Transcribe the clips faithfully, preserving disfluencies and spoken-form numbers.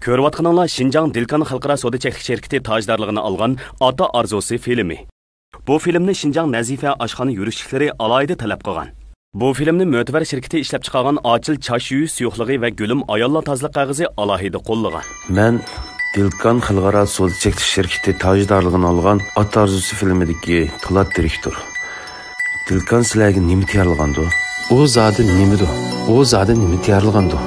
كۆرۈۋاتقىنىڭلار شىنجاڭ دىلكان خەلقئارا سودا چەكلىك شىركىتى تاجدارلىقىنى ئالغان ئاتا ئارزۇسى فىلىمى. بۇ فىلىمنى شىنجاڭ نەزىپە ئاشخانا يۈرۈشلۈكلىرى ئالاھىدە تەلەپ قىلغان. بۇ فىلىمنى مۆتىۋەر شىركىتى ئىشلەپچىقارغان ئاچىل چاچ يۇيۇش سۇيۇقلۇقى ۋە گۈلۈم ئاياللار تازىلىق قەغىزى ئالاھىدە قوللىغان. مەن دىلكان خەلقئارا سودا چەكلىك شىركىتى تاجدارلىقىنى ئالغان ئات ئارزۇسى فىلىمىدىكى پولات دىرېكتور. دىلكان سىلەرگە نېمە تەييارلىغاندۇ؟ ئۇ زادى نېمىدۇ؟ ئۇ زادى نېمە تەييارلىغاندۇ؟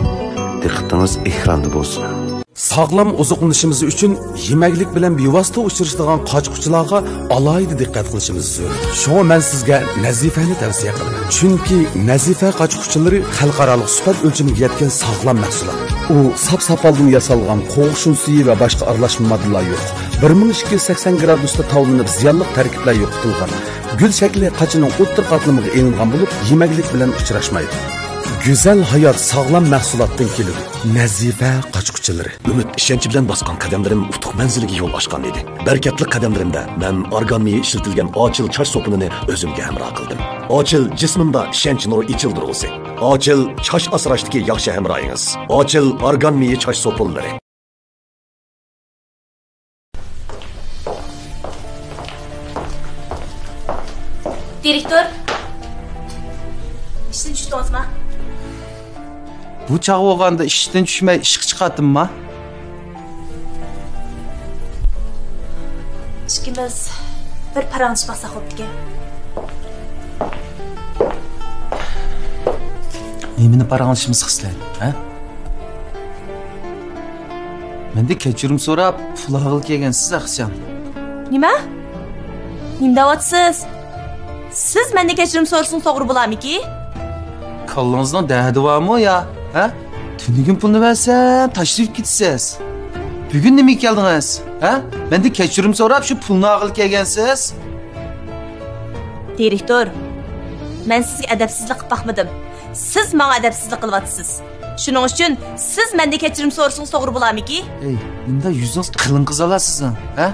دىققىتىڭىز ئېكراندا بولسۇن. ساغلام ئوزۇقلىنىشىمىز ئۈچۈن يېمەكلىك بىلەن بىۋاسىتە ئۇچرىشىدىغان قاچا-قۇچىلارغا ئالاھىدە دىققەت قىلىشىمىز زۆرۈر. شۇڭا مەن سىزگە نەزىفەنى تەۋسىيە قىلىمەن. چۈنكى نەزىفە قاچا-قۇچىلىرى خەلقئارالىق سۈپەت ئۆلچىمىگە يەتكەن ساغلام مەھسۇلات. ئۇ ساپ-ساپالدىن ياسالغان، قوغۇق شۇن سۈيى ۋە باشقا ئارىلاشما ماددىلار يوق. بىر مىڭ ئىككى يۈز سەكسەن گرادۇستا تاۋلىنىپ، زىيانلىق تەركىبلەر يوقىتىلغان. گۈل شەكلى قاچىنىڭ ئوتتۇرا قاتلىمىغا ئېلىنغان بولۇپ، يېمەكلىك بىلەن ئۇچراشمايدۇ. گۈزەل ھايات ساغلام مەھسۇلاتتىن كېلىدۇ. نەزىفە قاچا-قۇچىلىرى. ئۈمىد، ئىشەنچ بىلەن باسقان قەدەملىرىم ئۇتۇق مەنزىلىگە يول ئاچقان ئىدى. بەرىكەتلىك قەدەملىرىمدە مەن ئارگان مېيى ئىشلىتىلگەن ئاچىل چاچ سوپۇنىنى ئۆزۈمگە ھەمراھ قىلدىم. ئاچىل جىسمىمدا ئىشەنچ نۇرى ئېچىلدۇرغۇسى. ئاچىل چاچ ئاسراشتىكى ياخشى ھەمراھىڭىز. ئاچىل ئارگان مېيى چاچ سوپۇنلىرى. دىرېكتور، ئىشتىن چۈشتىڭىزما؟ بۇ چاغ بولغاندا ئىشتىن چۈشمەي ئىشقا چىقاتتىمما؟ ئىككىمىز بىر پاراڭلىشىپ باقساق بوپتىكەن. نېمىنى پاراڭلىشىمىز خىسلەت، ھە؟ مەندىن كەچۈرۈم سوراپ پۇل ئالغىلى كەلگەنسىز ئەخسىجان. نېمە؟ نېمە دەۋاتىسىز؟ سىز مەندىن كەچۈرۈم سورىسىڭىز توغرا بولارمىكى؟ كاللىڭىزنىڭ دەردى بارمۇ يا؟ ھە؟ تۈنۈگۈن پۇلنى بەرسەم تاشلىۋېتىپ كېتىسىز. بۈگۈن نېمىگە كەلدىڭىز؟ ھە؟ مەندىن كەچۈرۈم سوراپ شۇ پۇلنى ئالغىلى كەلگەنسىز. دىرېكتور، مەن سىزگە ئەدەپسىزلىك قىلىپ باقمىدىم. سىز ماڭا ئەدەپسىزلىك قىلىۋاتىسىز. شۇنىڭ ئۈچۈن سىز مەندىن كەچۈرۈم سورىسىڭىز توغرا بولارمىكى؟ ئەي، نېمىنداق يۈزىڭىز قىلىن قىزالا سىزنىڭ، ھە؟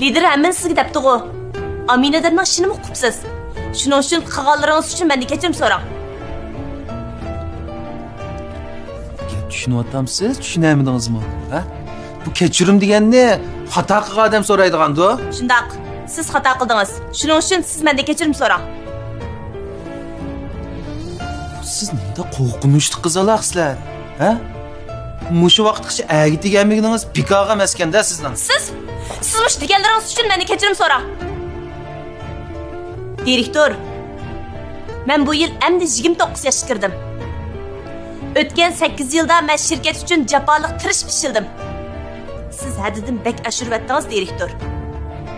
لىدىر ھەممىنى سىزگە دەپتىغۇ. ئامىنەدەمنىڭ ئىشىنىمۇ ئۇقۇپسىز. شۇنىڭ ئۈچۈن قىلغانلىرىڭىز ئۈچۈن مەندىن كەچۈرۈم سوراڭ. گەپ چۈشىنىۋاتامسىز، چۈشىنەلمىدىڭىزمۇ؟ ھە؟ بۇ كەچۈرۈم دېگەننى خاتا قىلغان ئادەم سورايدىغاندۇ؟ شۇنداق، سىز خاتا قىلدىڭىز. شۇنىڭ ئۈچۈن سىز مەندىن كەچۈرۈم سوراڭ. سىز نېمىنداق قورقۇنچلۇق قىزالا سىلەر، ھە؟ مۇشۇ ۋاقىتقىچە ئەگە تېگەلمىگىنىڭىز بىكارغا ئەمەسكەندە سىزنىڭ. سىز، سىز مۇشۇ دېگەنلىرىڭىز ئۈچۈن مەندىن كەچۈرۈم سوراڭ. دىرېكتور، مەن بۇ يىل ئەمدى يىگىرمە توققۇز ياشقا كىردىم. ئۆتكەن سەككىز يىلدا مەن شىركەت ئۈچۈن جاپالىق تىرىشىپ ئىشلىدىم. سىز ھەددىدىن بەك ئاشۇرۇۋەتتىڭىز، دىرېكتور.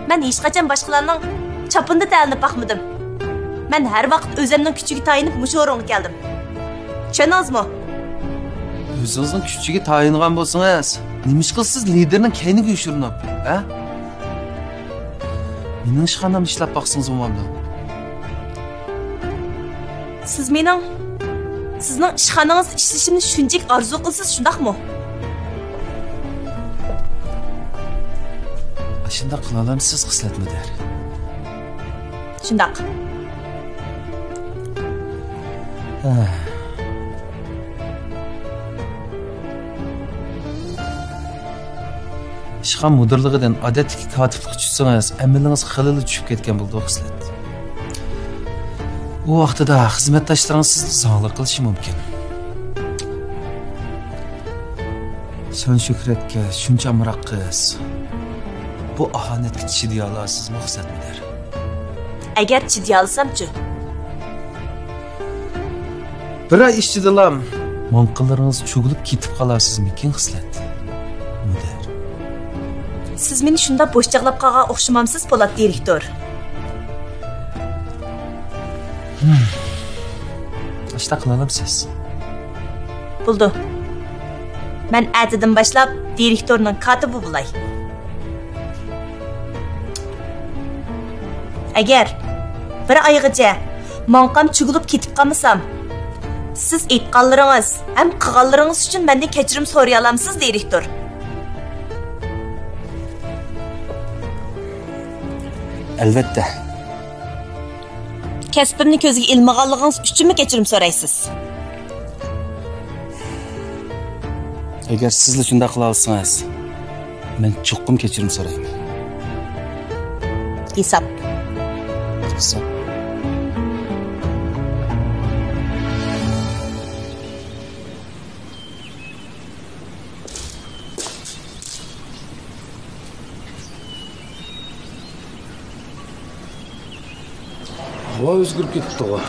مەن ھېچقاچان باشقىلارنىڭ چاپىنىدا تەلىنىپ باقمىدىم. مەن ھەر ۋاقىت ئۆزۈمنىڭ كۈچىگە تايىنىپ مۇشۇ ئورۇنغا كەلدىم. چۈشەندىڭىزمۇ؟ ئۆزىڭىزنىڭ كۈچىگە تايىنغان بولسىڭىز، نېمىشقا سىز لىدىرنىڭ كەينىگە يوشۇرۇنۇپ، ھە؟ مېنىڭ ئىشخانامدا ئىشلەپ باقسىڭىز بولمامدۇ؟ سىز مېنىڭ، سىزنىڭ ئىشخانىڭىزدا ئىشلىشىمنى شۇنچىلىك ئارزۇ قىلىسىز، شۇنداقمۇ؟ ئاشۇنداق قىلالامسىز، خىسلەت مۇدىر؟ شۇنداق. ھە. ئىشخانا مۇدىرلىقىدىن ئادەتتىكى كاتىپلىققا چۈشسىڭىز، ئەمىلىڭىز خېلىلا چۈشۈپ كەتكەن بولىدۇ، خىسلەت. ئۇ ۋاقتىدا خىزمەتداشلىرىڭىز سىزنى زاڭلىق قىلىشى مۇمكىن. شان-شۆھرەتكە شۇنچە ئامراق قىز، بۇ ئاھانەتكە چىدىيالارسىزمۇ، خىسلەت مۇدىر؟ ئەگەر چىدىيالىسامچۇ؟ بىر ئاي ئىچىدىلا ماڭقىلىرىڭىز چۈگۈلۈپ كېتىپ قالارسىزمىكىن، خىسلەت مۇدىر؟ سىز مېنى شۇنداق بوشچاغلاپ قالغان ئوخشىمامسىز، پولات دىرېكتور؟ ھىم. ئاشۇنداق قىلالامسىز؟ بولىدۇ. مەن ئەتىدىن باشلاپ دىرېكتورنىڭ كاتىپى بولاي. ئەگەر بىر ئايغىچە ماڭقام چۈگۈلۈپ كېتىپ قالمىسام، سىز ئېيتقانلىرىڭىز ھەم قىلغانلىرىڭىز ئۈچۈن مەندىن كەچۈرۈم سورىيالامسىز، دىرېكتور؟ ئەلۋەتتە. كەسپىمنى كۆزگە ئىلمىغانلىقىڭىز ئۈچۈنمۇ كەچۈرۈم سورايسىز؟ ئەگەر سىزلا شۇنداق قىلالىسىڭىز، مەن چوقۇم كەچۈرۈم سورايمەن. ھېساب. ھېساب. ھاۋا ئۆزگىرىپ كېتىپتىغۇ.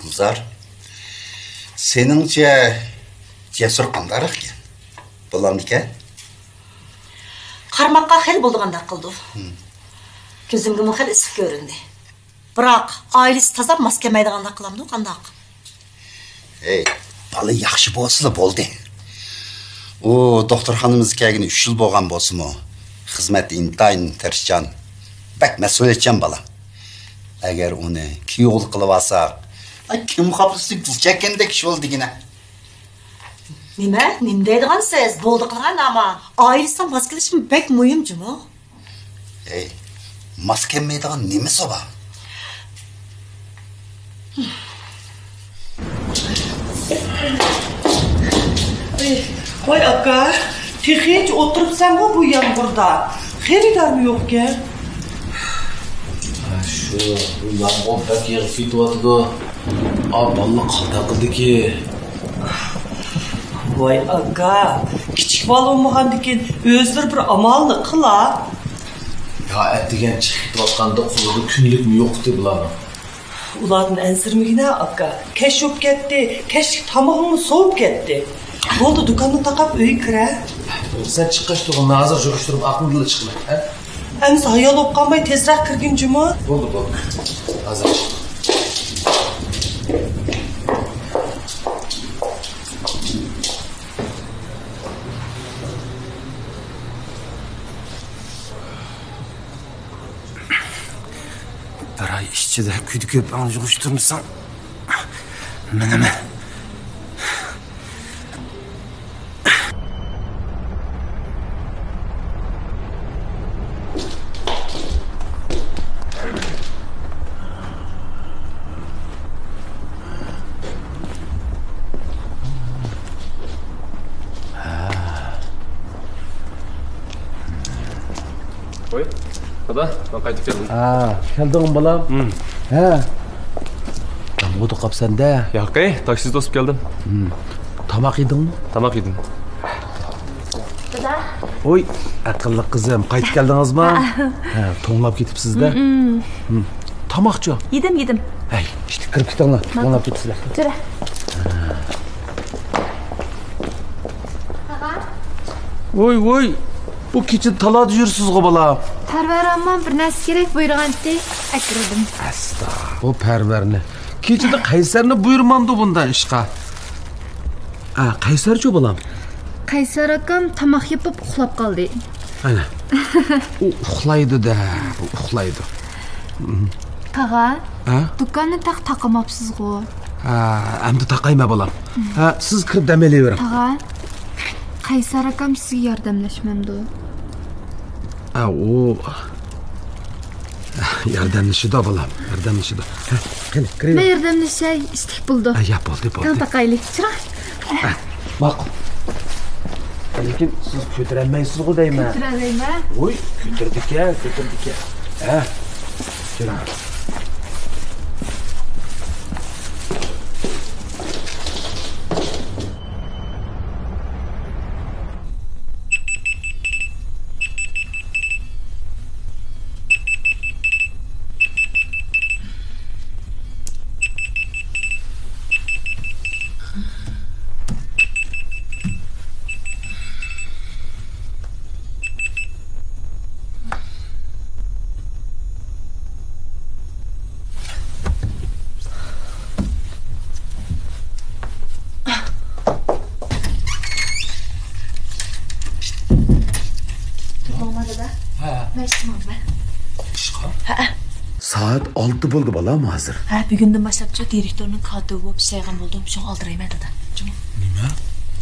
گۈلزار، سېنىڭچە جەسۇر قانداقراق ئىكەن؟ بولامدىكەن؟ قارىماققا خېلى بولىدىغانداق قىلىدۇ. ھىم. كۆزۈمگىمۇ خېلى ئىسسىق كۆرۈندى. بىراق، ئائىلىسى تازا ماس كەلمەيدىغانداق قىلامدۇ قانداق؟ ھەي، بالا ياخشى بولسىلا بولدى. ئۇ دوختۇرخانىمىزغا كەلگىنى ئۈچ يىل بولغان بولسىمۇ، خىزمەتتە ئىنتايىن تىرىشچان، بەك مەسئۇلىيەتچان بالا. ئەگەر ئۇنى كۈيئوغۇل قىلىۋالساق، ئاي، كىم خاپىسى گۈل چەككەندەك ئىش بولدى دېگىنە. نېمە؟ نېمە دەيدىغانسىز؟ بولدى قىلغان ئاما. ئائىلىسىغا ماس كېلىشمۇ بەك مۇھىم جۇمۇ. ھەي، ماس كەلمەيدىغان نېمىسى بار؟ ۋاي ئاكا، تېخىچە ئولتۇرۇپسەنغۇ بۇ يامغۇردا. خېرىدارمۇ يوقكەن. ھە، شۇ، بۇ يامغۇر بەك يېغىپ كېتىۋاتىدۇ. ئا، بالىلار قانداق قىلدىكى؟ ۋاي ئاكا، كىچىك بالا بولمىغاندىكىن ئۆزلىرى بىر ئامالنى قىلا. يا ئەتىگەن چىقىپ كېتىۋاتقاندا قولىدا كۈنلۈكمۇ يوق ئىدى بۇلارنىڭ. ئۇلاردىن ئەنسىرىمىگىنە ئاكا، كەچ بولۇپ كەتتى، كەچلىك تامىقىڭمۇ سوۋۇپ كەتتى. بولدى، دۇكاننى تاقاپ ئۆيگە كىرە. بولدى، سەن چىققاچ تۇرغىن، مەن ھازىر يىغىشتۇرۇپ ئاقمىدىلا چىقىمەن، ھە؟ ئەمىسە ھايال بولۇپ قالماي تېزرەك كىرگىن جۇمۇ. بولدى، بولدى. ھازىر چىق. بىر ئاي ئىچىدە كۈدە كۆپۈڭنى يىغىشتۇرمىساڭ، مېنىمۇ. ۋاي، دادا، مەن قايتىپ كەلدىم. ھا، كەلدىڭمۇ بالام؟ ھىم. ھە. يامغۇردا قاپسەن-دە. ياقەي، تاكسىدا توسۇپ كەلدىم. ھىم. تاماق يېدىڭمۇ؟ تاماق يېدىم. دادا. ۋوي، ئەقىللىق قىزىم، قايتىپ كەلدىڭىزمۇ؟ ھە. ھە، توڭلاپ كېتىپسىز-دە. ھىم. ھىم. تاماقچۇ؟ يېدىم، يېدىم. ھەي، ئىشتە كىرىپ كېتىڭلار، توڭلاپ كېتىپسىلەر. تۇرە. ۋوي، ۋوي، بۇ كېچىدە تالادا يۈرسىزغۇ، بالام. پەرۋەر ئامما بىر نەرسە كېرەك بۇيرۇغانتى، ئەكىردىم. ئەستا، بۇ پەرۋەرنى. كېچىدە قەيسەرنى بۇيرۇمامدۇ بۇنداق ئىشقا؟ ئا، قەيسەرچۇ، بالام؟ قەيسەر ئاكام تاماق يېپىپ ئۇخلاپ قالدى. ئەنە. ئۇ ئۇخلايدۇ-دە، ئۇ ئۇخلايدۇ. تاغا، ھە؟ دۇكاننى تېخى تاقىماپسىزغۇ؟ ھە، ئەمدى تاقايمەن، بالام. ھە، سىز كىرىپ دەم ئېلىۋېرىڭ. تاغا، قەيسەر ئاكام سىزگە ياردەملەشمەمدۇ؟ ھە، ئۇ ياردەملىشىدۇ، بالام، ياردەملىشىدۇ. ھە، قېنى، كىرىۋېرىڭ. مەن ياردەملىشەي، ئىشتەك بولىدۇ. ھە، يا، بولدى، بولدى. تاڭ تاقايلى، چىراڭ. ھە، ماقۇل. لېكىن سىز كۆتۈرەلمەيسىزغۇ دەيمەن. كۆتۈرەلەيمەن. ۋوي، كۆتۈردىكەن، كۆتۈردىكەن. ھە، كىرىڭ. تۇردۇڭما دادا؟ ھە. مەن چىقمامدىمەن. ئىشقا؟ ھەئە. سائەت ئالتە بولدى، بالام، ھازىر. ھە، بۈگۈندىن باشلاپچۇ دىرېكتورنىڭ كاتىپى بولۇپ ئىشلەيدىغان بولدۇم. شۇڭا ئالدىرايمەن، دادا. جۇمۇ. نېمە؟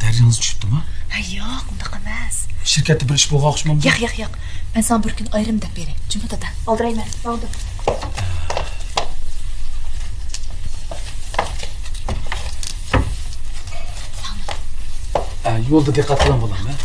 دەرىجىڭىز چۈشۈپتىما؟ ھە، ياق، ئۇنداق ئەمەس. شىركەتتە بىر ئىش بولغان ئوخشىمامدۇ؟ ياق، ياق، ياق. مەن ساڭا بىر كۈن ئايرىم دەپ بېرەي. جۇمۇ، دادا. ئالدىرايمەن. بولدى. ئە، يولدا دىققەت قىلىڭ، بالام، ھە؟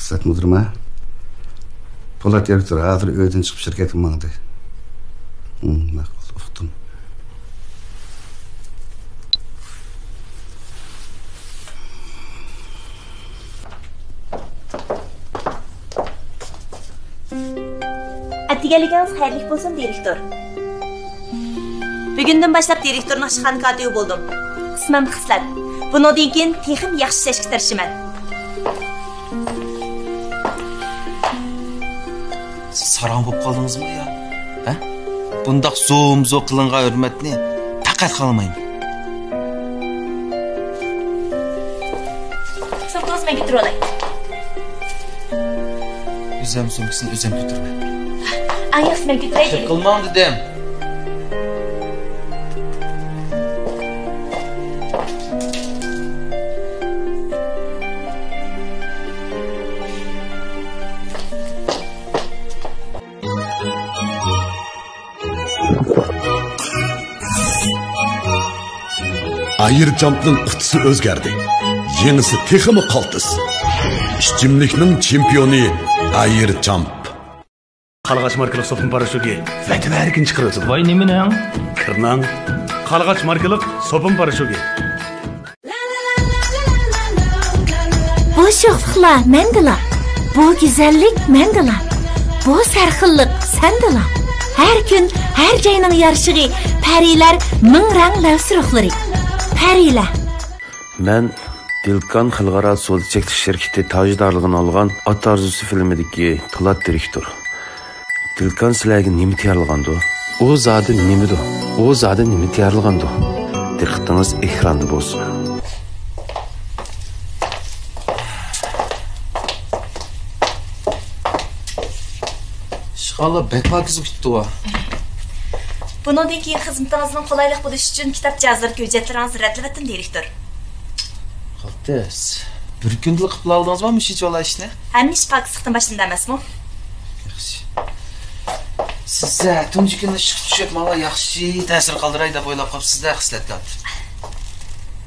خىزمەت مۇدىرىما؟ پولات دىرېكتور ھازىر ئۆيدىن چىقىپ شىركەتكە ماڭدى. ھىم، ماقۇل، ئۇقتۇم. ئەتىگەنلىكىڭىز خەيرلىك بولسۇن، دىرېكتور. بۈگۈندىن باشلاپ دىرېكتورنىڭ ئىشخانا كاتىپى بولدۇم. ئىسمىم خىسلەت. بۇنىڭدىن كېيىن تېخىمۇ ياخشى ئىشلەشكە تىرىشىمەن. سىز ساراڭ بولۇپ قالدىڭىزمۇ يا؟ ھە؟ بۇنداق زوم-زو قىلىنغان ھۆرمەتنى پەقەت خالىمايمەن. سومكىڭىزنى مەن كۆتۈرۈۋالاي. ئۆزۈم سومكىسىنى ئۆزۈم كۆتۈرىمەن. ئەڭ ياخشىسى مەن كۆتۈرەي. شۇ قىلماڭ دېدىم. ئايرچامپنىڭ قۇتىسى ئۆزگەردى. يېڭىسى تېخىمۇ قالتىس. ئىچىملىكنىڭ چېمپىيونى ئايرچامپ. قارلىغاچ ماركىلىق سوپۇن پاراشوكى ۋەتىۋەرگىنى چىقىرىۋېتىڭ. ۋاي، نېمىنىڭ؟ كىرنىڭ. قارلىغاچ ماركىلىق سوپۇن پاراشوكى. بۇ شوخلۇقلار مەندىلا، بۇ گۈزەللىك مەندىلا، بۇ سەرخىللىق سەندىلا. ھەر كۈن، ھەر جاينىڭ يارىشىغى، پەرىلەر مىڭ رەڭ لەۋ سۇرۇقلىرى. پەرىلەر. مەن دىلكان خەلقئارا سودا چەكلىك شىركىتى تاجدارلىقىنى ئالغان ئات ئارزۇسى فىلىمىدىكى پولات دىرېكتور. دىلكان سىلەرگە نېمە تەييارلىغاندۇ؟ ئۇ زادى نېمىدۇ؟ ئۇ زادى نېمە تەييارلىغاندۇ؟ دىققىتىڭىز ئېكراندا بولسۇن. ئىشخانىلار بەك پاكىز كۈتتى ۋا. بۇنىڭدىن كېيىن خىزمىتىڭىزنىڭ قولايلىق بولۇشى ئۈچۈن كىتاب جاھازلىرىدىكى ھۆججەتلىرىڭىزنى رەتلىۋەتتىم، دىرېكتور. قالتىس. بىر كۈندىلا قىلىپ بولالىدىڭىزمۇ مۇشۇنچە بالا ئىشنى؟ ھەممە ئىش پاكىزلىقتىن باشلىنىدۇ ئەمەسمۇ؟ ياخشى. سىز تۇنجى كۈنى ئىشقا چۈشۈپ، ماڭا ياخشى تەسىر قالدۇراي دەپ ئويلاپ قاپسىز-دە، خىسلەت كاتىپ.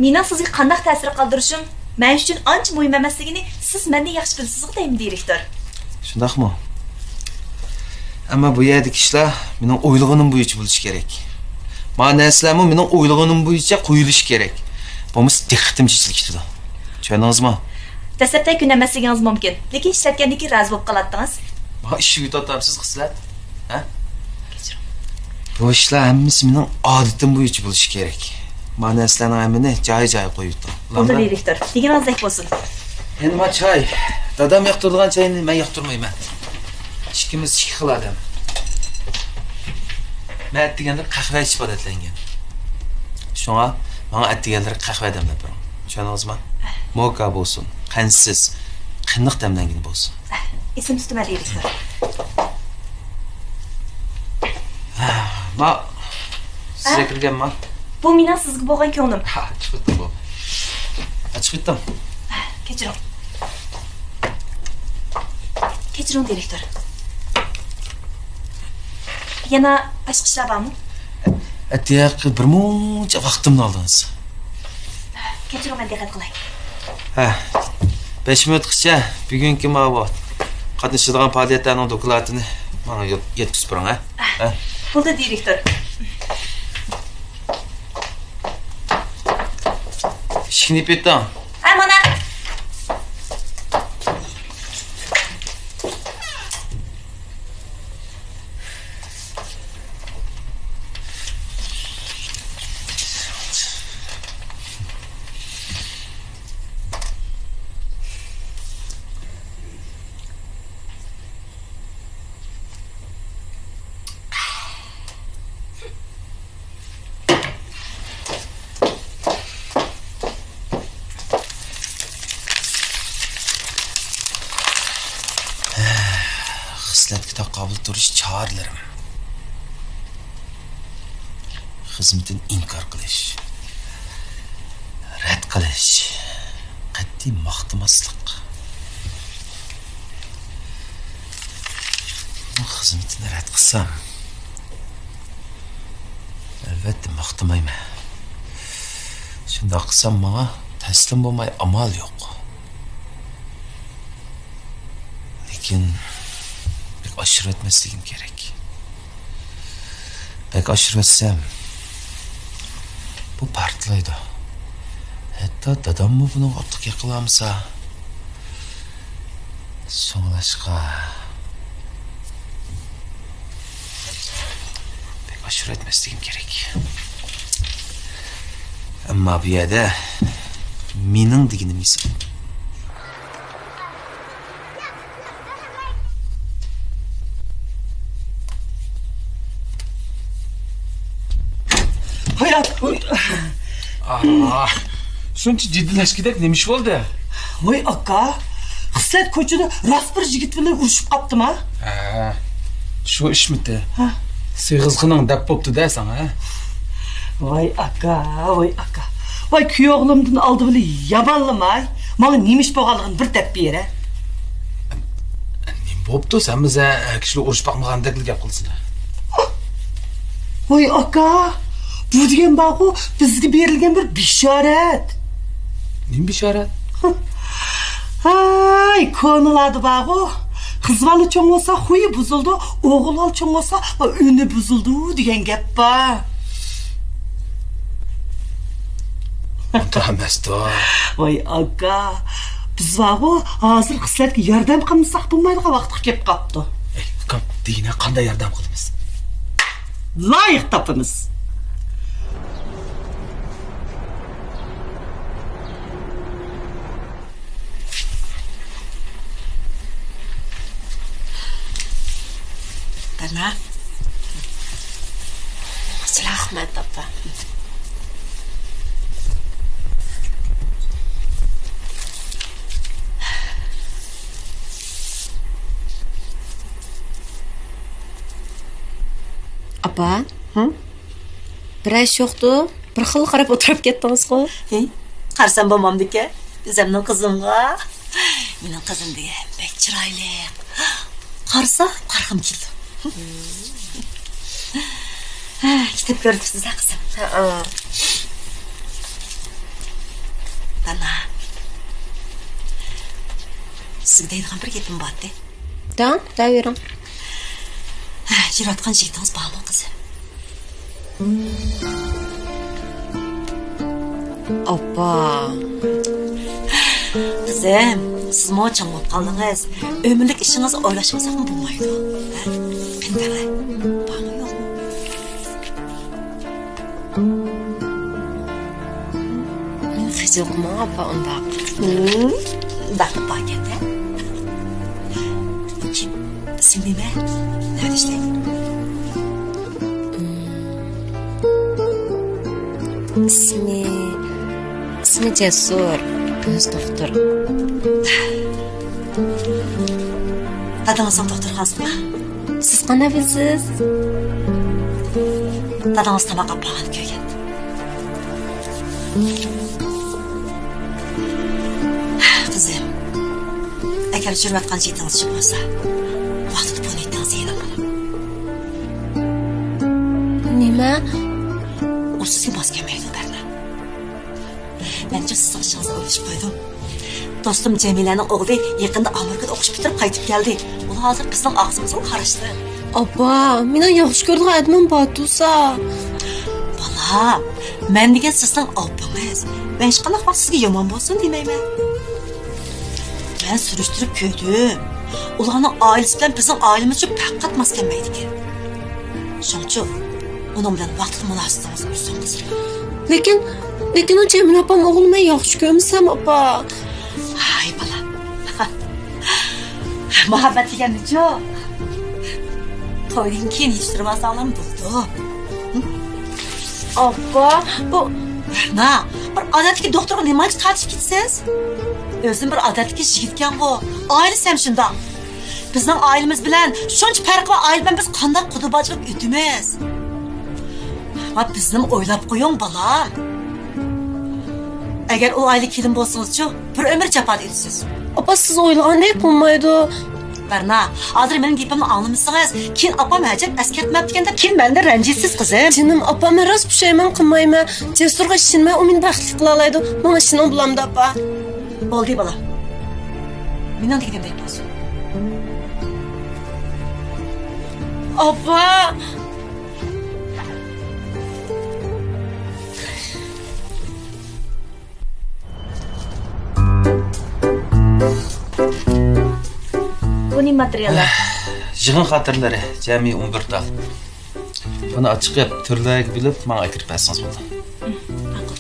مېنىڭ سىزگە قانداق تەسىر قالدۇرۇشۇم مەن ئۈچۈن ئانچە مۇھىم ئەمەسلىكىنى سىز مەندىن ياخشى بىلىسىزغۇ دەيمەن، دىرېكتور. شۇنداقمۇ؟ ئەمما بۇ يەردىكى ئىشلار مېنىڭ ئويلىغىنىم بويىچە بولۇشى كېرەك. مانا نەرسىلەرمۇ مېنىڭ ئويلىغىنىم بويىچە قويۇلۇشى كېرەك. بولمىسا دىققىتىم چېچىلىپ كېتىدۇ. چۈشەندىڭىزمۇ؟ دەسلەپتە كۆنەلمەسلىكىڭىز مۇمكىن، لېكىن ئىشلەتكەندىن كېيىن رازى بولۇپ قالاتتىڭىز. ماڭا ئىش يۈكلەۋاتامسىز، خىسلەت؟ ھە؟ كەچۈرۈڭ. بۇ ئىشلار ھەممىسى مېنىڭ ئادىتىم بويىچە بولۇشى كېرەك. مانا نەرسىلەرنىڭ ھەممىنى جايى-جايىغا قويۇۋېتىڭ. بولدى، دىرېكتور. دېگىنىڭىزدەك بولسۇن. يەنە ما چاي. دادام ياقتۇرىدىغان چاينى مەن ياقتۇرمايمەن. ئىككىمىز ئىككى خىل ئادەم. مەن ئەتىگەنلىرى قەھۋە ئىچىپ ئادەتلەنگەن. شۇڭا ماڭا ئەتىگەنلىرى قەھۋە دەملەپ بېرىڭ. چۈشەندىڭىزمۇ؟ موكا بولسۇن، قەنتسىز. قېنىق دەملەنگىنى بولسۇن. ئېسىمدە تۇتىمەن، دىرېكتور. ما، سىزگە كىرگەنما؟ بۇ مېنىڭ سىزگە بولغان كۆڭلۈم. ھا، چىقىۋەتتىم بۇ. ھا، چىقىۋەتتىم. كەچۈرۈڭ. كەچۈرۈڭ، دىرېكتور. يەنە باشقا ئىشلار بارمۇ؟ ئەتىياقى بىر مۇنچە ۋاقتىمنى ئالدىڭىز. كەچۈرۈڭ، مەن دىققەت قىلاي. ھە، بەش مىنۇتقىچە بۈگۈنكى ماۋۇ قاتنىشىدىغان پائالىيەتلەرنىڭ دوكلاتىنى ماڭا يەت-، يەتكۈزۈپ بېرىڭ، ھە؟ ھە؟ بولدى، دىرېكتور. ئىشىكنى يېپىۋېتىڭ. ھە، مانا. خىسلەتكە تاقابىل تۇرۇش چارىلىرىم. خىزمىتىنى ئىنكار قىلىش، رەت قىلىش، قەتئىي ماختىماسلىق. خىزمىتىنى رەت قىلسام، ئەلۋەتتە ماختىمايمەن. شۇنداق قىلسام، ماڭا تەسلىم بولماي ئامال يوق. لېكىن بەك ئاشۇرۇۋەتمەسلىكىم كېرەك. بەك ئاشۇرۇۋەتسەم، بۇ پارتلايدۇ. ھەتتا داداممۇ بۇنىڭغا ئارتۇق يېقىنلامىسا. شۇڭلاشقا بەك ئاشۇرۇۋەتمەسلىكىم كېرەك. ئەمما بۇ يەردە مېنىڭ دېگىنىم ھېساب. ھايات! ئاھ، شۇنچە جىددىيلەشكۈدەك نېمە ئىش بولدى؟ ۋاي ئاكا، خىسلەت كوچىدا راست بىر يىگىت بىلەن ئۇرۇشۇپ قاپتىما؟ ھە، شۇ ئىشمىتى؟ ھە. سېغىزخېنىڭ دەپ بوپتۇ-دە ساڭا، ھە؟ ۋاي ئاكا، ۋاي ئاكا. ۋاي كۈيئوغلۇمدىن ئالدى بىلەن يامانلىماي، ماڭا نېمە ئىش بولغانلىقىنى بىر دەپ بېرە. نېمە بوپتۇ؟ سەن بىزە كىشىلەر ئۇرۇشۇپ باقمىغاندەكلا گەپ قىلىسەن. ۋاي ئاكا، بۇ دېگەن بارغۇ، بىزگە بېرىلگەن بىر بېشارەت. نېمە بېشارەت؟ ھاي، كونىلاردا بارغۇ، قىز بالا چوڭ بولسا خۇيى بۇزۇلىدۇ، ئوغۇل بالا چوڭ بولسا ئۈنى بۇزۇلىدۇ دېگەن گەپ بار. ئۇنداق ئەمەستۇ. ۋاي ئاكا، بىز بارغۇ، ھازىر خىسلەتكە ياردەم قىلمىساق بولمايدىغان ۋاقىتقا كېلىپ قاپتۇ. ئەي ئۇكام، دېگىنە قانداق ياردەم قىلىمىز؟ لايىق تاپىمىز. دانا. رەھمەت، ئاپا. ئاپا. ھە؟ بىرەر ئىش يوقتۇ؟ بىر خىل قاراپ ئولتۇرۇپ كەتتىڭىزغۇ؟ ھى؟ قارىسام بولمامدىكەن، ئۆزۈمنىڭ قىزىمغا. مېنىڭ قىزىم دېگەن بەك چىرايلىق. قارىسا، قارىغۇم كېلىدۇ. ھە، كىتاب كۆرۈۋېتىپسىز-ھە، قىزىم؟ ھەئە. دانا، سىزگە دەيدىغان بىر گېپىم بارتى. دەڭ، دەۋېرىڭ. يۈرۈۋاتقان يىگىتىڭىز بارمۇ، قىزىم؟ ئاپا. قىزىم، سىزمۇ چوڭ بولۇپ قالدىڭىز. ئۆمۈرلۈك ئىشىڭىزنى ئويلاشمىساقمۇ بولمايدۇ. ھە؟ قېنى دەڭە، بارمۇ يوقمۇ؟ مېنى خىجىل قىلماڭ، ئاپا، ئۇنداق. ھىم، ئۇنداق باركەن-دە. كىم؟ ئىسمى نېمە؟ نەدە ئىشلەيدۇ؟ ھىم. ئىسمى، ئىسمى جەسۇر. ئۆزى دوختۇر. دادىڭىزنىڭ دوختۇرخانىسىدىمۇ؟ سىز قانداق بىلىسىز؟ دادىڭىز تاماق ئاپارغاندا كۆرگەن. قىزىم، ئەگەر يۈرۈۋاتقان جىگىتىڭىز شۇ بولسا، ۋاقتىدا پۇلنى ئېيتىڭىز يېنىڭ. نېمە؟ ئۇ سىزگە ماس كەلمەيدۇ، بەرنا. مەنچۇ سىزنىڭ ئىشىڭىزنى ئويلىشىپ قويدۇم. دوستۇم جەمىلەنىڭ ئوغلى يېقىندا ئامېرىكىدا ئوقۇش پۈتتۈرۈپ قايتىپ كەلدى. ئۇلار ھازىر بىزنىڭ ئاغزىمىزغا قاراشلىق. ئاپا، مېنىڭ ياخشى كۆرىدىغان ئادىمىم بار تۇرسا. بالام، مەن دېگەن سىزنىڭ ئاپىڭىز. مەن ھېچقانداق ۋاقىت سىزگە يامان بولسۇن دېمەيمەن. مەن سۈرۈشتۈرۈپ كۆردۈم. ئۇلارنىڭ ئائىلىسى بىلەن بىزنىڭ ئائىلىمىزچۇ پەقەت ماس كەلمەيدىكەن. شۇڭىچۇ ئۇنىڭ بىلەن ۋاقتىدا مۇناسىۋىتىڭىزنى ئۈزسىڭىز. لېكىن، لېكىن ئۇ جەمىلە ئاپام ئوغلىنى مەن ياخشى كۆرمىسەم، ئاپا. ھاي بالام. مۇھەببەت دېگەننىچۇ تويدىن كېيىن يېتىشتۈرۈۋالساڭلارمۇ بولىدۇ. ئاپا، بۇ. نا، بىر ئادەتتىكى دوختۇرغا نېمانچە تارتىشىپ كېتىسىز؟ ئۆزۈم بىر ئادەتتىكى يىگىتكەنغۇ. ئائىلىسى ھەم شۇنداق. بىزنىڭ ئائىلىمىز بىلەن شۇنچە پەرقى بار ئائىلە بىلەن بىز قانداق قۇدا باجىلىق ئۆتىمىز؟ ۋە بىزنىمۇ ئويلاپ قويۇڭ، بالام. ئەگەر ئۇ ئائىلىگە كېلىن بولسىڭىزچۇ، بىر ئۆمۈر جاپادا ئۆتىسىز. ئاپا، سىز ئويلىغاندەك بولمايدۇ. بەرنا، ھازىر مېنىڭ گېپىمنى ئاڭلىمىسىڭىز، كېيىن ئاپام ھەجەپ ئەسكەرتمەپتىكەن دەپ كېيىن مەندىن رەنجىيسىز، قىزىم. جېنىم ئاپا، مەن راست پۇشايمان قىلمايمەن. جەسۇرغا ئىشىنىمەن، ئۇ مېنى بەختلىك قىلالايدۇ. ماڭا ئىشىنىڭ بولامدۇ، ئاپا؟ بولدى، بالام. مېنىڭ دېگىنىمدەك بولسۇن. ئاپا! بۇ نېمە ماتېرىياللار؟ يىغىن خاتىرىلىرى، جەمئىي ئون بىر تال. بۇنى ئاچىقىپ، تۈرلەرگە بۆلۈپ، ماڭا ئەكىرىپ بەرسىڭىز بولىدۇ. مم، ماقۇل.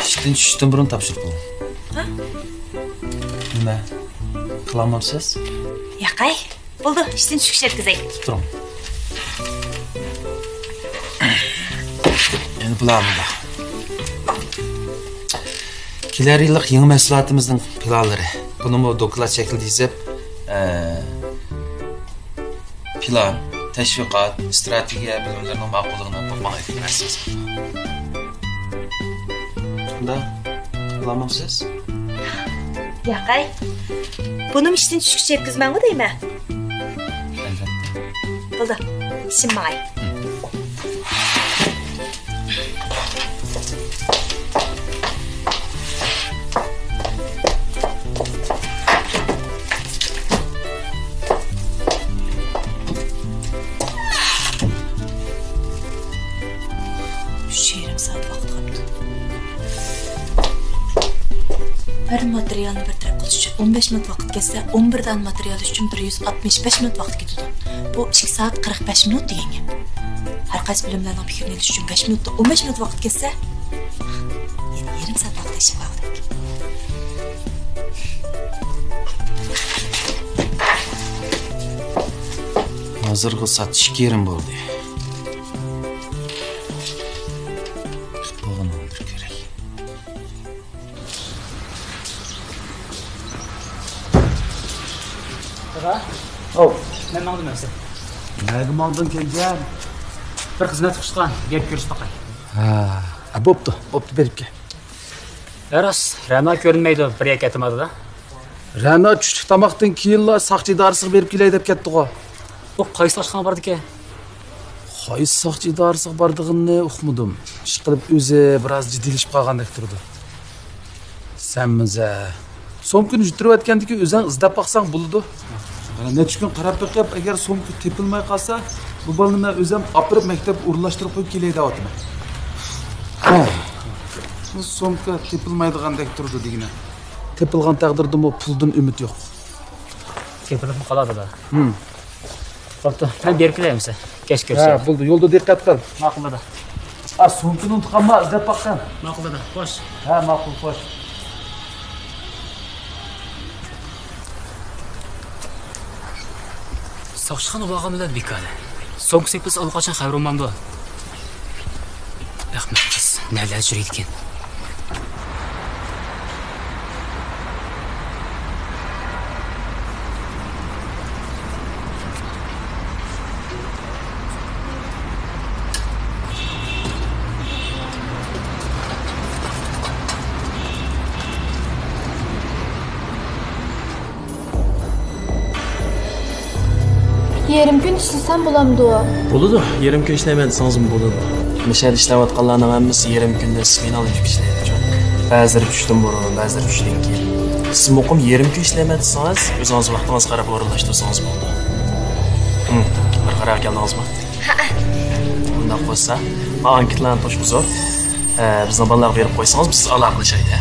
ئىشتىن چۈشۈشتىن بۇرۇن تاپشۇرۇپ بولۇڭ. ھە؟ نېمە؟ قىلالمامسىز؟ ياقەي، بولدى، ئىشتىن چۈشكىچە يەتكۈزەي. تۇرۇڭ. يەنە بۇلار مۇنداق. كېلەر يىللىق يېڭى مەھسۇلاتىمىزنىڭ پىلانلىرى. بۇنىمۇ دوكلات شەكلىدە يېزىپ، ئە، پىلان، تەشۋىقات، ئىستراتېگىيە بۆلۈملىرىنىڭ ماقۇللۇقىنى ماڭا ئېيتىپ بەرسىڭىز. شۇنداق قىلالمامسىز؟ ياقەي، بۇنىمۇ ئىشتىن چۈشكۈچە يەتكۈزمەڭغۇ دەيمەن. ئەلۋەتتە. بولدى، ئىشىم ماڭاي. ئۈچ يېرىم سائەت ۋاقىت قاپتۇ. بىر ماتېرىيالنى بىر تەرەپ قىلىش ئۈچۈن ئون بەش مىنۇت ۋاقىت كەتسە، ئون بىر دانە ماتېرىيال ئۈچۈن بىر يۈز ئاتمىش بەش مىنۇت ۋاقىت كېتىدۇ. بۇ ئىككى سائەت قىرىق بەش مىنۇت دېگەن گەپ. ھەر قايسى بۆلۈملەرنىڭ پىكرىنى ئېلىش ئۈچۈن بەش مىنۇتتا ئون بەش مىنۇت ۋاقىت كەتسە، يەنە يېرىم سائەت ۋاقىت ئېشىپ قالغۇدەك. ھازىرغۇ سائەت ئىككى يېرىم بولدى. بولغىنىنى بىر كۆرەي. دادا. ئاۋ. مەن ماڭدىم ئەمسە. نەگە ماڭدىڭ كەلگەن؟ بىر خىزمەت قىلىشقان، گەپ كۆرۈشۈپ باقاي. ھە، بوپتۇ، بوپتۇ، بېرىپ كەل. ھە راست، رەنا كۆرۈنمەيدۇ، بىر يەرگە كەتمىدى-دە. رەنا چۈشلۈك تاماقتىن كېيىنلا ساقچى ئىدارىسىغا بېرىپ كېلەي دەپ كەتتىغۇ. ئۇ قايسى ئاشخانىغا باردىكەن؟ قايسى ساقچى ئىدارىسىغا بارىدىغىنىنى ئۇقمىدىم. ئىشقىلىپ ئۆزى بىراز جىددىيلىشىپ قالغاندەك تۇرىدۇ. سەن مىزە. سومكىنى يۈتتۈرۈۋەتكەندىكىن ئۆزەڭ ئىزدەپ باقساڭ بولىدۇ. نەچچە كۈن قاراپ بېقىپ، ئەگەر سومكا تېپىلماي قالسا، بۇ بالىنى مەن ئۆزۈم ئاپىرىپ مەكتەپكە ئورۇنلاشتۇرۇپ قويۇپ كېلەي دەۋاتىمەن. بۇ سومكا تېپىلمايدىغاندەك تۇرىدۇ دېگىنە. تېپىلغان تەقدىردىمۇ پۇلدىن ئۈمىد يوق. تېپىلىپمۇ قالار دادا. ھىم. بوپتۇ، مەن بېرىپ كېلەي ئەمسە. كەچ كۆرسە. ھە، بولدى، يولدا دىققەت قىل. ماقۇل دادا. ئا، سومكىنى ئۇنتۇپ قالما، ئىزدەپ باققىن. ماقۇل دادا، خوش. ھە، ماقۇل، خوش. ساقچىخانا بارغان بىلەن بىكار. سومكا تېپىلسا ئاللىقاچان خەۋىرى بولمامدۇ؟ ئەخمەق قىز نەلەر يۈرىدىكەن. يېرىم كۈن ئىشلىسەم بولامدۇ؟ بولىدۇ، يېرىم كۈن ئىشلەيمەن دېسىڭىزمۇ بولىدۇ. مۇشۇ يەردە ئىشلەۋاتقانلارنىڭ ھەممىسى يېرىم كۈندە سمېنالىق ئىشلەيدۇ. بەزىلىرى چۈشتىن بۇرۇن، بەزىلىرى چۈشتىن كېيىن. سىز مۇقىم يېرىم كۈن ئىشلەيمەن دېسىڭىز، ئۆزىڭىز ۋاقتىڭىزغا قاراپ ئورۇنلاشتۇرسىڭىز بولىدۇ. ھىم، بىر قارارغا كەلدىڭىزمۇ؟ ھەئە. ئۇنداق بولسا، ئانكېتىلارنى توشقۇزۇپ، ئە، بىزنىڭ بالىلارغا بېرىپ قويسىڭىز، بىز ئالاقىلىشايلى.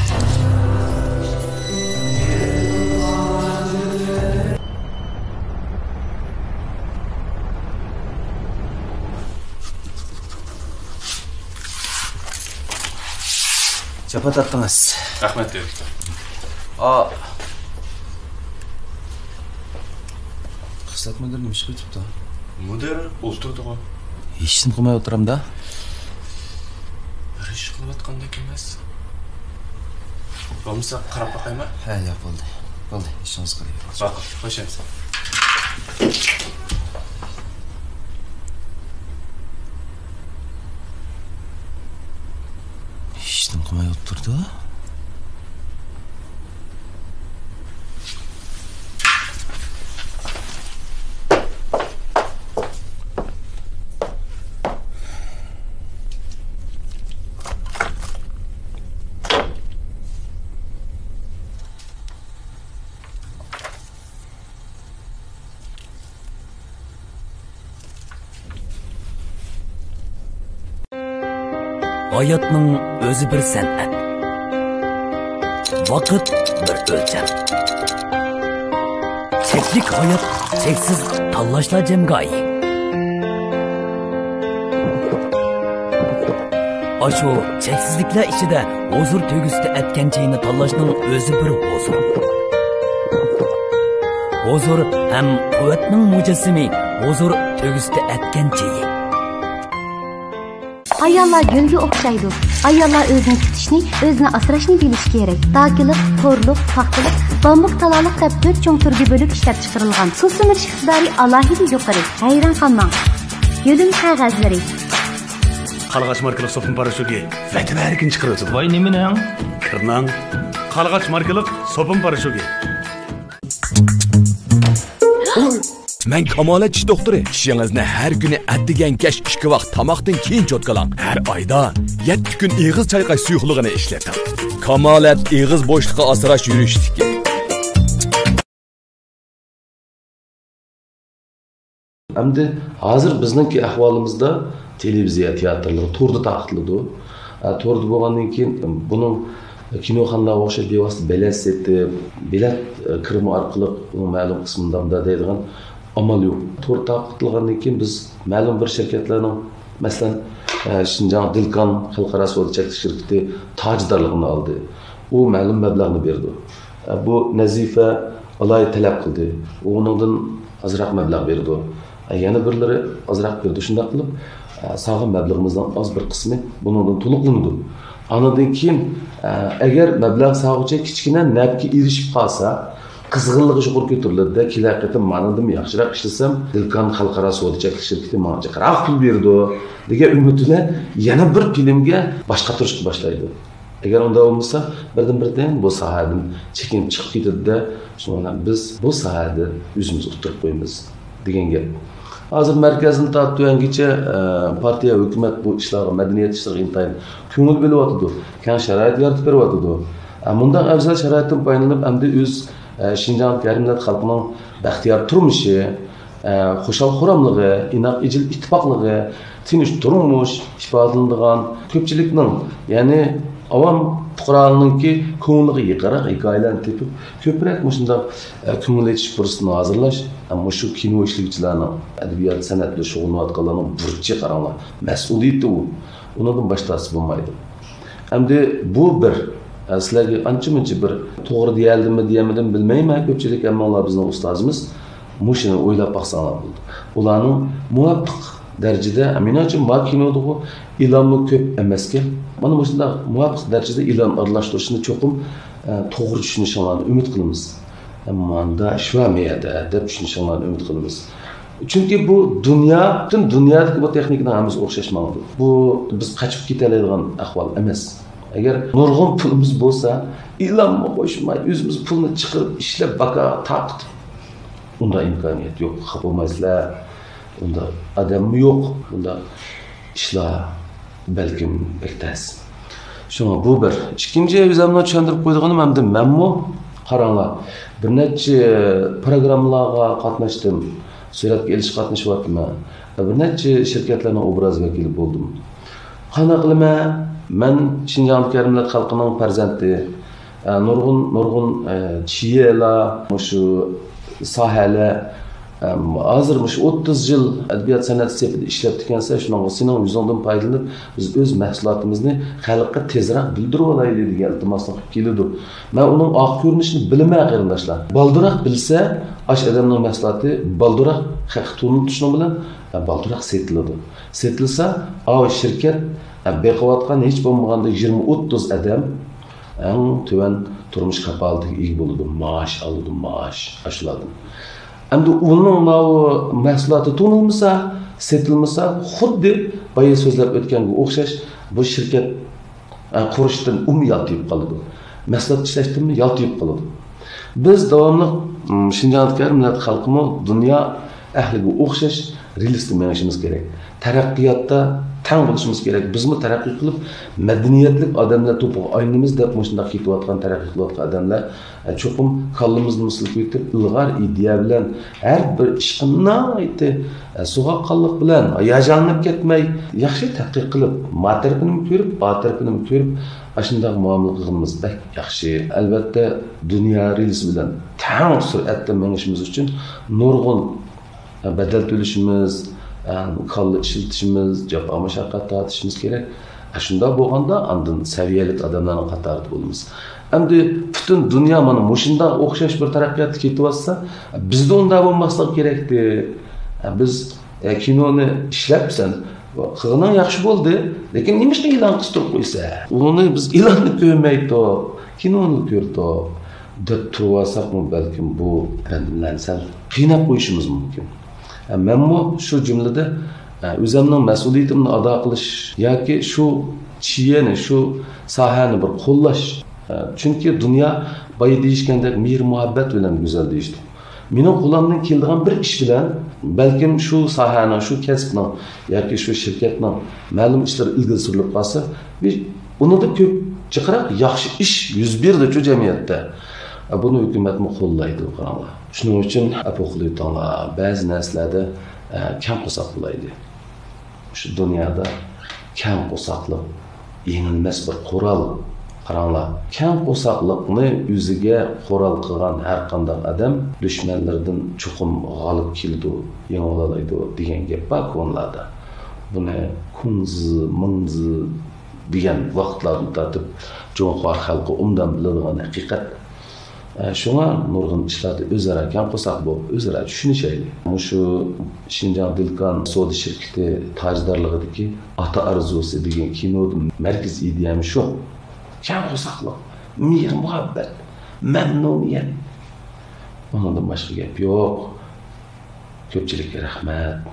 جاپا تارتتىڭىز. رەھمەت، دىرېكتور. ئا، خىسلەت مۇدىر نېمە ئىش قىلىۋېتىپتۇ؟ مۇدىر ئولتۇردىغۇ. ھېچنېمە قىلماي ئولتۇرامدا. بىر ئىش قىلىۋاتقاندەك ئەمەس. بولمىسا قاراپ باقايمۇ؟ ھە، ياق، بولدى. بولدى، ئىشىڭىزغا قاراپ. ماقۇل، خوش ئەمىسە. ھېچنېمە قىلماي ئولتۇردى. ھاياتنىڭ ئۆزى بىر سەنئەت. ۋاقىت بىر ئۆلچەم. چەكلىك ھايات، چەكسىز تاللاشلار جەمگاھى. ئاشۇ چەكسىزلىكلەر ئىچىدە ھۇزۇر تۆگىسىدە ئەتكەن چېيىنى تاللاشنىڭ ئۆزى بىر ھۇزۇر. ھۇزۇر ھەم قۇۋۋەتنىڭ مۇجەسسىمى، ھۇزۇر تۆگىسىدە ئەتكەن چېيى. ئاياللار گۈلگە ئوخشايدۇ. ئاياللار ئۆزىنى تۇتۇشنى، ئۆزىنى ئاسراشنى بىلىشى كېرەك. داكىلىق، تورلۇق، پاختىلىق، بامبۇك، تالالىق دەپ تۆت چوڭ تۈرگە بۆلۈپ ئىشلەپچىقىرىلغان. سۇ سۈمۈرۈش ئىقتىدارى ئالاھىدە يۇقىرى. ھەيران قالماڭ. يۆلىمىش قەغەزلىرى. قارلىغاچ ماركىلىق سوپۇن پاراشوكى ۋەتەن ھەرىكىنى چىقىرىۋېتىدۇ. ۋاي، نېمىنىڭ؟ كىرنىڭ. قارلىغاچ ماركىلىق سوپۇن پاراشوكى. مەن كامالەت چىش دوختۇرى. چىشىڭىزنى ھەر كۈنى ئەتىگەن، كەچ ئىككى ۋاقىت تاماقتىن كېيىن چوتكىلاڭ. ھەر ئايدا يەتتە كۈن ئېغىز چايقاش سۇيۇقلۇقىنى ئىشلىتىڭ. كامالەت ئېغىز بوشلۇقى ئاسراش يۈرۈشلۈكى. ئەمدى ھازىر بىزنىڭكى ئەھۋالىمىزدا تېلېۋىزىيە، تىياتىرلار توردا تارقىتىلىدۇ. ئە، توردا بولغاندىن كېيىن بۇنىڭ كىنوخانىلارغا ئوخشاش بىۋاسىتە بېلەت سېتىپ، بېلەت، ئە، كىرىمى ئارقىلىق ئۇنىڭ مەلۇم قىسمىنى دەيدىغان ئامال يوق. تور تارقىتىلغاندىن كېيىن بىز مەلۇم بىر شىركەتلەرنىڭ، مەسىلەن، ئە، شىنجاڭ دىلكان خەلقئارا سودا چەكلىك شىركىتى تاجدارلىقىنى ئالدى. ئۇ مەلۇم مەبلەغنى بېرىدۇ. ئە، بۇ نەزىپە ئالاھىدە تەلەپ قىلدى. ئۇ ئۇنىڭدىن ئازراق مەبلەغ بېرىدۇ. ئە، يەنە بىرلىرى ئازراق بېرىدۇ. شۇنداق قىلىپ، ئە، سالغان مەبلىغىمىزنىڭ ئاز بىر قىسمى بۇنىڭدىن تولۇقلىنىدۇ. ئاندىن كېيىن، ئە، ئەگەر مەبلەغ سالغۇچى كىچىككىنە نەپكە ئېرىشىپ قالسا، قىزغىنلىقى يۇقىرى كۆتۈرۈلىدۇ-دە، كېلەر قېتىم مانىڭدىنمۇ ياخشىراق ئىشلىسەم، دىلكان خەلقئارا سودا چەكلىك شىركىتى ماڭا جىقراق پۇل بېرىدۇ، دېگەن ئۈمىد بىلەن يەنە بىر فىلىمگە باش قاتۇرۇشقا باشلايدۇ. ئەگەر ئۇنداق بولمىسا، بىردىن-بىردىن بۇ ساھەدىن چېكىنىپ چىقىپ كېتىدۇ-دە، شۇنىڭ بىلەن بىز بۇ ساھەدە ئۆزىمىزنى ئۇتتۇرۇپ قويىمىز، دېگەن گەپ. ھازىر مەركەزدىن تارتىپ تۆۋەنگىچە، ئە، پارتىيە، ھۆكۈمەت بۇ ئىشلارغا، مەدەنىيەت ئىشلىرىغا ئىنتايىن كۆڭۈل بۆلۈۋاتىدۇ، كەڭ شارائىت يارىتىپ بېرىۋاتىدۇ. ئە، مۇنداق ئەۋزەل شارائىتتىن پايدىلىنىپ، ئەمدى ئۆز، ئە، شىنجاڭدىكى ھەر مىللەت خەلقىنىڭ بەختىيار تۇرمۇشى، ئە، خۇشال-خۇراملىقى، ئىناق-ئىجىل ئىتتىپاقلىقى، تىنچ تۇرمۇش ئىپادىلىنىدىغان، كۆپچىلىكنىڭ، يەنى ئاۋام پۇقرالىرىنىڭكى كۆڭلىگە يېقىنراق ھېكايىلەرنى تېپىپ، كۆپرەك مۇشۇنداق، ئە، كۆڭۈل ئېچىش پۇرسىتىنى ھازىرلاش، ئە، مۇشۇ كىنو ئىشلىگۈچىلەرنىڭ، ئەدەبىيات، سەنئەت بىلەن شۇغۇللىنىۋاتقانلارنىڭ بۇرچى، قاراڭلار، مەسئۇلىيىتى ئۇ. ئۇنىڭدىن باش تارتسا بولمايدۇ. ئەمدى بۇ بىر، ئە، سىلەرگە ئانچە-مۇنچە بىر توغرا دېيەلدىممۇ، دېيەلمىدىممۇ بىلمەيمەن، كۆپچىلىك ھەممىڭلار بىزنىڭ ئۇستازىمىز. مۇشۇنى ئويلاپ باقساڭلار بولدى. ئۇلارنىڭ مۇۋاپىق دەرىجىدە، مېنىڭچە، ما كىنودىغۇ ئېلانمۇ كۆپ ئەمەسكەن. مانا مۇشۇنداق مۇۋاپىق دەرىجىدە ئېلان ئارىلاشتۇرۇشنى چوقۇم، ئە، توغرا چۈشىنىشىڭلارنى ئۈمىد قىلىمىز. ئەمما مۇنداق ئىش بارمۇ يەردە دەپ چۈشىنىشىڭلارنى ئۈمىد قىلىمىز. چۈنكى بۇ دۇنيا، پۈتۈن دۇنيادىكى بۇ تېخنىكىنىڭ ھەممىسى ئوخشاش ماڭىدۇ. بۇ بىز قاچىپ كېتەلەيدىغان ئەھۋال ئەمەس. ئەگەر نۇرغۇن پۇلىمىز بولسا، ئېلانمۇ قوشماي، ئۆزىمىز پۇلنى چىقىرىپ، ئىشلەپ، باكا تارقىتىپ، ئۇنداق ئىمكانىيەت يوق، خاپا بولمايسىلەر. ئۇنداق ئادەممۇ يوق، ئۇنداق ئىشلار بەلكىم بەك تەس. شۇڭا بۇ بىر. ئىككىنچى، ئۆزۈمنىڭ چۈشەندۈرۈپ قويىدىغىنىم، ئەمدى مەنمۇ، قاراڭلار، بىر نەچچە پروگراممىلارغا قاتناشتىم، سۈرەتكە ئېلىشقا قاتنىشىۋاتىمەن. بىر نەچچە شىركەتلەرنىڭ ئوبراز ۋەكىلى بولدۇم. قانداق قىلىمەن؟ مەن شىنجاڭدىكى ھەر مىللەت خەلقىنىڭ پەرزەنتى. ئە، نۇرغۇن، نۇرغۇن، ئە، چىيەلەر، مۇشۇ ساھەلەر، ئەم، ھازىر مۇشۇ ئوتتۇز يىل ئەدەبىيات سەنئەت سېپىدە ئىشلەپتىكەنسەن، شۇنىڭغا سېنىڭ يۈزۈڭدىن پايدىلىنىپ، بىز ئۆز مەھسۇلاتىمىزنى خەلققە تېزرەك بىلدۈرۈۋالايلى دېگەن ئىلتىماسنى قىلىپ كېلىدۇ. مەن ئۇنىڭ ئارقا كۆرۈنۈشىنى بىلىمەن، قېرىنداشلار. بالدۇراق بىلسە، ئاش ئادەمنىڭ مەھسۇلاتى بالدۇراق خەققە تونۇتۇشنىڭ بىلەن، ئە، بالدۇراق سېتىلىدۇ. سېتىلسا، ئاۋۇ شىركەت، ئە، بېقىۋاتقان ھېچ بولمىغاندا يىگىرمە ئوتتۇز ئادەم، ئەڭ تۆۋەن تۇرمۇش كاپالىتىگە ئىگە بولىدۇ، مائاش ئالىدۇ، مائاش ئاشۇلاردىن. ئەمدى ئۇنىڭ ماۋۇ مەھسۇلاتى تونۇلمىسا، سېتىلمىسا، خۇددى بايا سۆزلەپ ئۆتكەنگە ئوخشاش، بۇ شىركەت، ئە، قۇرۇشتىن ئۇمۇ يالتىيىپ قالىدۇ. مەھسۇلات ئىشلەشتىنمۇ يالتىيىپ قالىدۇ. بىز داۋاملىق، م، شىنجاڭدىكى ھەر مىللەت خەلقىمۇ دۇنيا ئەھلىگە ئوخشاش رېلىستا مېڭىشىمىز كېرەك. تەرەققىياتتا تەڭ بولۇشىمىز كېرەك. بىزمۇ تەرەققىي قىلىپ، مەدەنىيەتلىك ئادەملەر توپىغا ئايلىنىمىز دەپ مۇشۇنداق كېتىۋاتقان، تەرەققىي قىلىۋاتقان ئادەملەر، ئە، چوقۇم كاللىمىزنى سىلكىۋېتىپ، ئىلغار ئىدىيە بىلەن ھەر بىر ئىشقا ناھايىتى، ئە، سوغۇققانلىق بىلەن، ھاياجانلىنىپ كەتمەي، ياخشى تەتقىق قىلىپ، ما تەرىپىنىمۇ كۆرۈپ، با تەرىپىنىمۇ كۆرۈپ، ئاشۇنداق مۇئامىلە قىلغىنىمىز بەك ياخشى. ئەلۋەتتە، دۇنيا رېلىسى بىلەن تەڭ سۈرئەتتە مېڭىشىمىز ئۈچۈن نۇرغۇن بەدەل تۆلىشىمىز، كاللا ئىشلىتىشىمىز، جاپا مۇشەققەت تارتىشىمىز كېرەك. شۇنداق بولغاندا ئاندىن سەۋىيەلىك ئادەملەرنىڭ قاتارىدا بولىمىز. ئەمدى پۈتۈن دۇنيا مانا مۇشۇنداق ئوخشاش بىر تەرەققىياتتا كېتىۋاتسا، بىزدە ئۇنداق بولماسلىقى كېرەكتى. بىز، ئە، كىنونى ئىشلەپسەن، قىلغىنىڭ ياخشى بولدى، لېكىن نېمىشقا ئېلان قىستۇرۇپ قويسا؟ ئۇنى بىز ئېلاننى كۆرمەيتتۇق، كىنونى كۆردۇق، دەپ تۇرۇۋالساقمۇ، بەلكىم بۇ ئەپەندىلەرنى سەل قىيناپ قويۇشىمىز مۇمكىن. ئە، مەنمۇ شۇ جۈملىدە، ئە، ئۆزۈمنىڭ مەسئۇلىيىتىمنى ئادا قىلىش ياكى شۇ چىيەنى، شۇ ساھەنى بىر قوللاش. ئە، چۈنكى دۇنيا بايا دېيىشكەندەك مېھىر-مۇھەببەت بىلەن گۈزەل دېيىشتۇق. مېنىڭ قولۇمدىن كېلىدىغان بىر ئىش بىلەن، بەلكىم شۇ ساھەنىڭ، شۇ كەسىپنىڭ ياكى شۇ شىركەتنىڭ مەلۇم ئىشلىرى ئىلگىرى سۈرۈلۈپ قالسا، بىز ئۇنىڭدىن كۆپ جىقراق ياخشى ئىش يۈز بېرىدۇ شۇ جەمئىيەتتە. بۇنى ھۆكۈمەتمۇ قوللايدۇ، قاراڭلار. شۇنىڭ ئۈچۈن ئەپۇ قىلىۋېتىڭلار، بەزى نەرسىلەردە، ئە، كەڭ قورساق بولايلى. شۇ دۇنيادا كەڭ قورساقلىق يېڭىلمەس بىر قورال. قاراڭلار، كەڭ قورساقلىقنى ئۆزىگە قورال قىلغان ھەر قانداق ئادەم دۈشمەنلىرىدىن چوقۇم غالىب كېلىدۇ، يېڭىۋالالايدۇ دېگەن گەپ بار كونىلاردا. بۇنى كۇڭزى، مىڭزى دېگەن ۋاقىتلاردىن تارتىپ جۇڭخۇا خەلقى ئوبدان بىلىدىغان ھەقىقەت. ئە، شۇڭا نۇرغۇن ئىشلاردا ئۆزئارا كەڭ قورساق بولۇپ، ئۆزئارا چۈشىنىشەيلى. مۇشۇ شىنجاڭ دىلكان سودا شىركىتى تاجدارلىقىدىكى ئاتا ئارزۇسى دېگەن كىنودا مەركىزىي ئىدىيەم شۇ. كەڭ قورساقلىق، مېھىر-مۇھەببەت، مەمنۇنىيەت. ئۇنىڭدىن باشقا گەپ يوق. كۆپچىلىككە رەھمەت.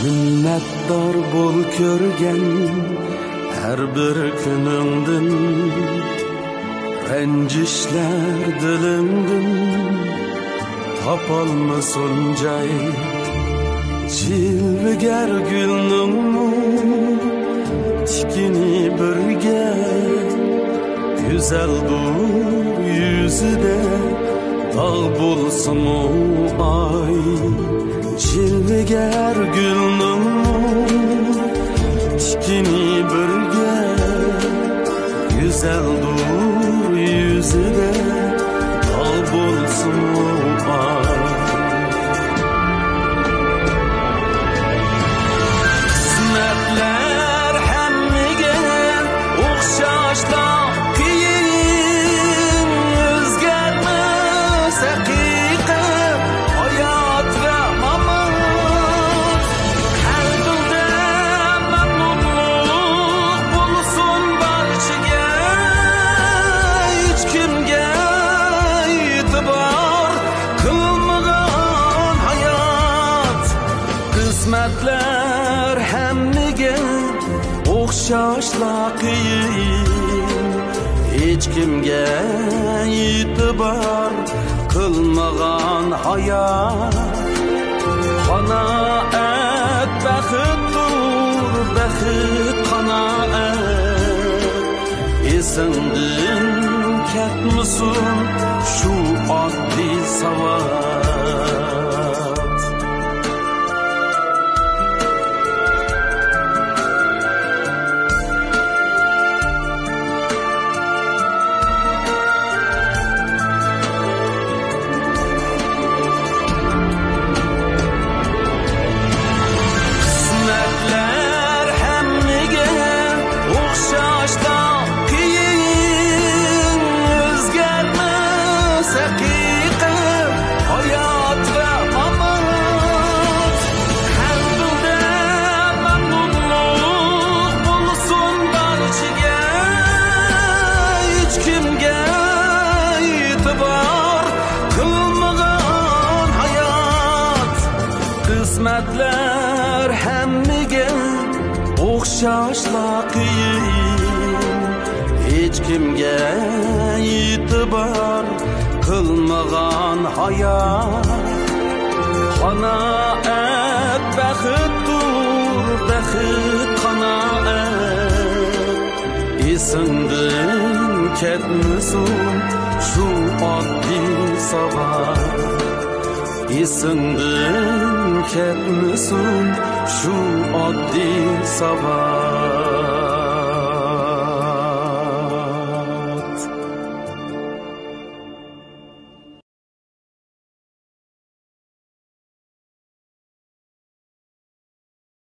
مىننەتدار بول كۆرگەن ھەر بىر كۈنۈڭدىن، رەنجىشلەر دىلىڭدىن تاپالمىسۇن جاي. جىلۋىگەر گۈلنىڭمۇ تىكىنى بىرگە، گۈزەلدۇر يۈزىدە داغ بولسىمۇ ئاي. جىلۋىگەر گۈلنىڭمۇ تىكىنى بىرگە، گۈزەلدۇر يۈزىدە داغ بولسىمۇ ئاي. قىسمەتلەر ھەممىگە ئوخشاشلا قىيىن، ئۆزگەرمەس ھەقىقەت ھاياتقا. قىسمەتلەر ھەممىگە ئوخشاشلا قىيىن، ھېچكىمگە ئېتىبار قىلمىغان ھايات. قانائەت بەختتۇر، بەخت قانائەت. ئېسىڭدىن كەتمىسۇن شۇ ئاددىي ساۋات. قىسمەتلەر ھەممىگە ئوخشاشلا قىيىن، ئۆزگەرمەس ھەقىقەت، ھايات ۋە مامات. قەلبىڭدە مەمنۇنلۇق بولسۇن بارچىگە، ھېچكىمگە ئېتىبار قىلمىغان ھايات. قىسمەتلەر ھەممىگە ئوخشاشلا قىيىن، ھېچكىمگە ئېتىبار قىلمىغان ھايات. قانائەت بەختتۇر، بەخت قانائەت. ئېسىڭدىن كەتمىسۇن شۇ ئاددىي ساۋات. ئېسىڭدىن كەتمىسۇن شۇ ئاددىي ساۋات.